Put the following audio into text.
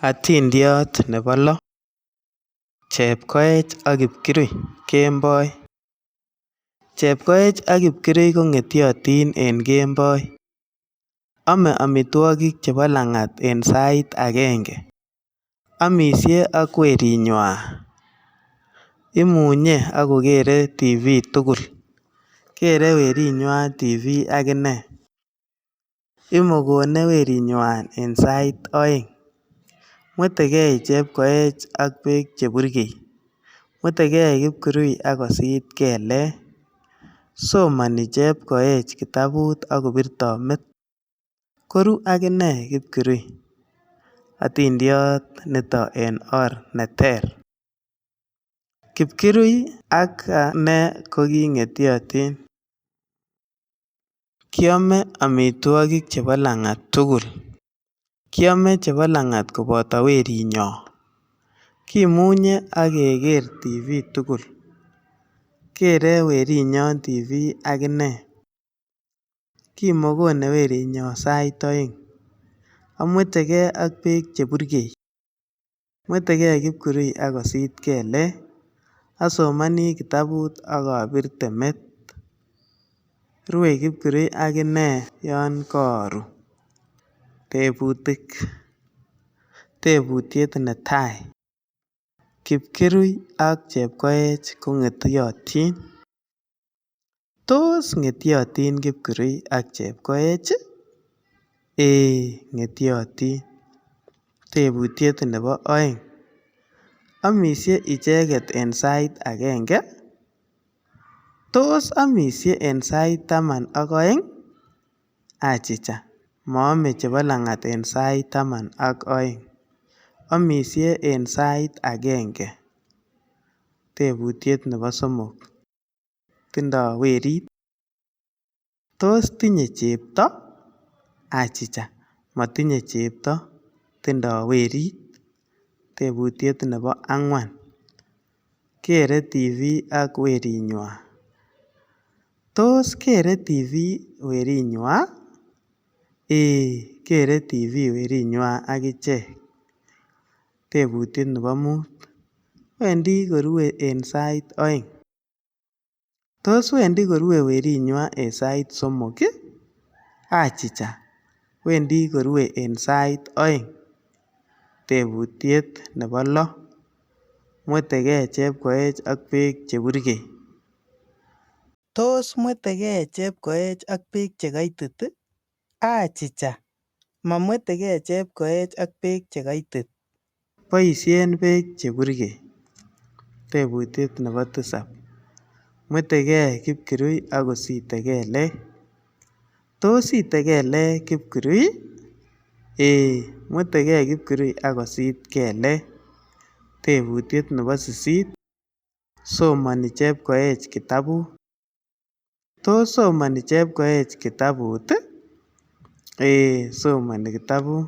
Atindiot nebo lo. Chepkoech ak Kipkirui kemboi. Chepkoech ak Kipkirui ko ngetyotin eng kemboi. Ame amitwogik chebo langat eng sait agenge. Amishe ak weringwai. Imunye ak kokerei tv tugul. Kerei weringwai tv ak inne. Imokone weringwai eng sait aeng. Mwetegei Chepkoech ak beek cheburgei. Mwetegei Kipkurui ak kosit kelek. Somani Chepkoech kitabut ak kopirto met. Koru akine Kipkurui atindiot nito eng or ne ter. Kipkirui ak ane kokingetyotin. Kiame amitwogik chebo langat tugul. Kiame chebo langat koboto werinyo. Kimunye ak keker tv tugul. Kerei werinyo tv ak inne. Kimokone werinyo sait aeng. Amwetegei ak beek cheburgei. Mwetegei Kipkurui ak kosit kelek. Asomani kitabut ak apirte met. Rue Kipkurui ak inne yon kaaru. Tebutik. Tebutiet netai, Kipkirui ak Chepkoech ko ngetyotin? Tos ngetyotin Kipkurui ak Chepkoech? Eeh ngetyotin. Tebutiet nebo aeng, amishe icheget eng sait agenge? Tos amishe eng sait taman ak aeng? Achicha, maame chebo langat eng sait taman ak aeng, amishe eng sait agenge. Tebutiet nebo somok, tindo werit? Tos tinye chepto? Achicha, matinye chepto, tindo werit. Tebutiet nebo angwan, kere tv ak weringwai. Tos kere tv weringwai? Eeh kere tv weringwai ak ichek. Tebutiet nebo muut, wendi korue eng sait aeng. Tos wendi korue weringwai eng sait somok? Achicha, wendi korue eng sait aeng. Tebutiet nebo lo, mwetegei Chepkoech ak beek cheburgei. Tos mwetegei Chepkoech ak beek chekaitit? Achicha, mamwetegei Chepkoech ak beek chekaitit, boishen beek cheburgei. Tebutiet nebo tisap, mwetegei Kipkurui ak kosite kelek. Tos site kelek Kipkurui? Eeh mwetegei Kipkurui ak kosit kelek. Tebutiet nebo sisit, somani Chepkoech kitabut. Tos somani Chepkoech kitabut? Eeh somani kitabut.